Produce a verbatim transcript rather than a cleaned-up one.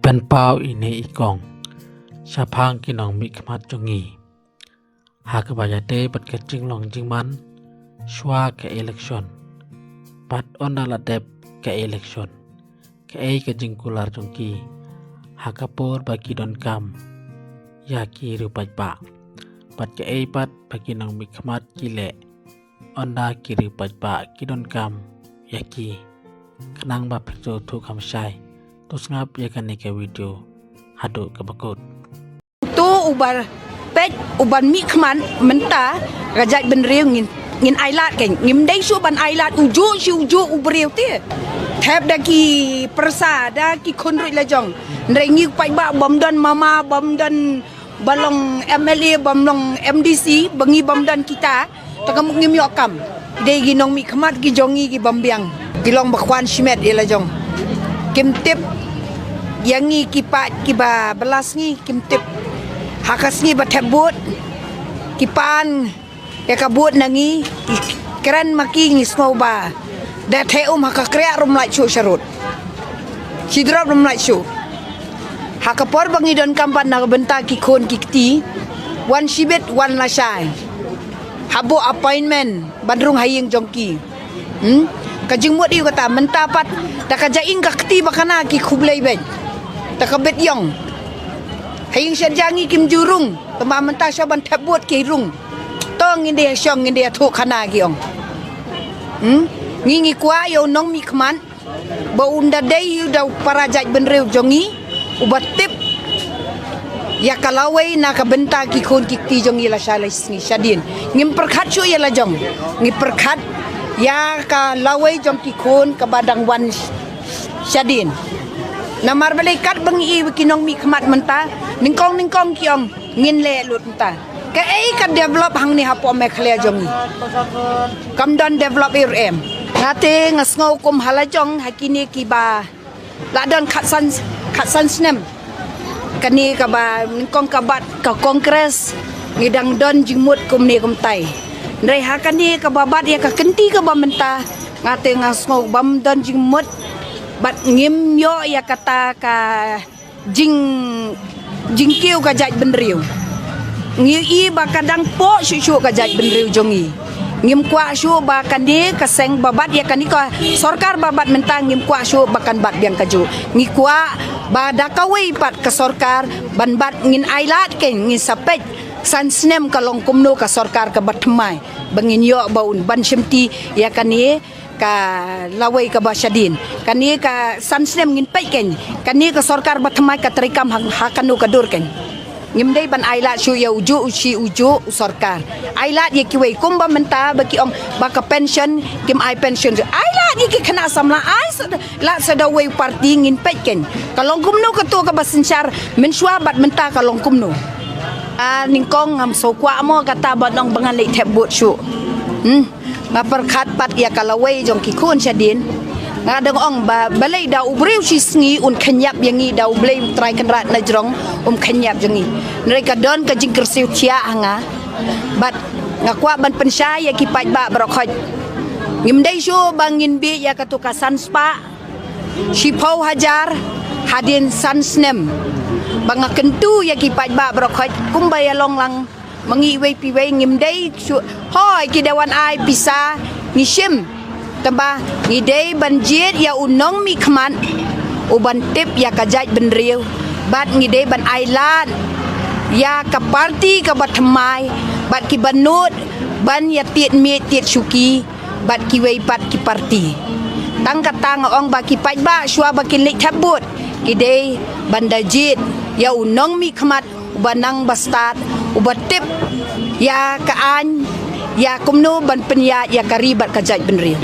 Pynpaw ine i kong shaphang ki nongmihkhmat jong ngi ha kaba ïadei bad ka jinglong jingman shuwa ka election bad ynda la dep ka election. Kaei ka jingkular jong ki ha ka por ba ki donkam ïa ki riew paidbah, bad kaei pat ba ki nongmihkhmat ki leh ynda ki riew paidbah ki donkam ïa ki? Khnang ba pyrshah thuh kham shai, to sngap ïa kane ka video haduh kaba kut. To uba peit uba mihkhmat mynta ka jaitbynriew ngin, ngin ailad kein. Ngim dei shuh ban ailad ujuh shi ujuh u briew te. Thep da ki pyrsa da ki khun ruh la jong. Hynrei ngi paidbah bym don mama, bym don ba long M L A, bym long M D C, ba ngi bym don kita. Ta ka mut ngim ïoh kam. Dei ki nongmihkhmat ki jong ngi ki bym biang, ki long ba khwan shimet ïa la jong. Kim tip ïa ngi ki paid kiba bylla sngi, kim tip. Ha ka sngi ba thep vote ki pan ïa ka vote na ngi, ki kren ma ki, ngi sngew ba da theh um ha ka kriah ruh ym lait shuh sharud. Shi drop ruh ym lait shuh. Ha ka por ba ngi donkam pat na ka bynta ki khun ki kti, wan shibit wan lashai. Hap buh appointment ban rung ha ïing jong ki. Hmm? Ka jingmut ïa u kata mynta pat da ka jaing ka kti ba kana ki khublei beit. Da ka bit ïong. Ha ïing shet ja ngi kim ju rung. Tangba mynta shuwa ban thep vote ki rung. To ngin dei shong ngin dei thuh khana ki ong. Hmm? Ngi ngi kwah ïa u nongmihkhmat ba un da dei u da u para jaitbynriew jong ngi uba tip ïa ka lawei na ka bynta ki khun ki kti jong ngi lashai la sngi shadien. Ngim pyrkhat shuh ïa la jong, ngi pyrkhat ïa ka lawei jong ki khun kaba dang wan shadien. Namar balei katba ngi ïohi ki nongmihkhmat mynta, nyngkong nyngkong ki ong ngin leh lut mynta. Kaei ka develop hangne hapoh Meghalaya jong ngi? Kam don develop ei ruh em. Nga te nga sngew kum ha la jong ha kine kiba la don khatsan, khatsan snem. Kane kaba nyngkong ka bat ka Congress ngi dang don jingmut kumne kumtai. Hynrei ha kane kaba bat ïa ka kynti kaba mynta, nga te nga sngew bym don jingmut bad ngim ïoh ïa kata ka jing, jingkiew ka jaitbynriew. Ngi i ba ka dang poh shuh shuh ka jaitbynriew jong ngi. Ngim kwah shuh ba kane ka seng ba bat ïa kane ka sorkar ba bat mynta, ngim kwah shuh ba kan bat biang kajuh. Ngi kwah ba da kawei pat ka sorkar ban bat, ngin ailad kein, ngin sa peit san snem ka long kumno ka sorkar kaba thymmai ba ngin ïoh ba un ban shimti ïa kane ka lawei kaba shadien. Kane ka san snem ngin peit kein kane ka sorkar ba thymmai ka treikam ha, ha kano ka dur kein. Ngim dei ban ailad shuh ïa ujuh u shi ujuh u sorkar. Ailad ïa kiwei kumba mynta ba ki ong ba ka pension, kim ai pension. Ailad ïa ki khynnah samla, ai sa lad sa da uwei u parti, ngin peit kein ka long kumno kato kaba synshar mynshuwa bad mynta ka long kumno. Ah, nyngkong ngam sngewkwah mo kata ba ong ba ngan leit thep vote shuh. Hmm. Nga pyrkhat pat ïa ka lawei jong ki khun shadien. Nga dang ong ba balei da u briew shi sngi un khynñiap ïa ngi, da U Blei U Trai Kynrad na jrong um khynñiap jong ngi. Hynrei ka don ka jingkyrsiew thiah ha nga. Bad nga kwah ban pynshai ïa ki paidbah baroh khoit. Ngim dei shuh ba ngin bieit ïa kato ka san spah shiphew hajar hadien san snem. Ba nga kyntu ïa ki paidbah baroh khoit kumba ïa long lang ma ngi iwei pa iwei, ngim dei shuh hoi ki dei wan ai pisa ngi shim. Tangba ngi dei ban jied ïa u nongmihkhmat u ban tip ïa ka jaitbynriew. Bad ngi dei ban ailad ïa ka parti kaba thymmai bad kiba nud ban ïa tied miej tied shuki bad kiwei pat ki parti. Tang kata nga ong ba ki paidbah shuwa ba kin leit thep vote, ki dei ban da jied ïa u nongmihkhmat uba nang ba stad, uba tip ïa ka aiñ, ïa kumno ban pynïaid ïa ka ri bad ka jaitbynriew.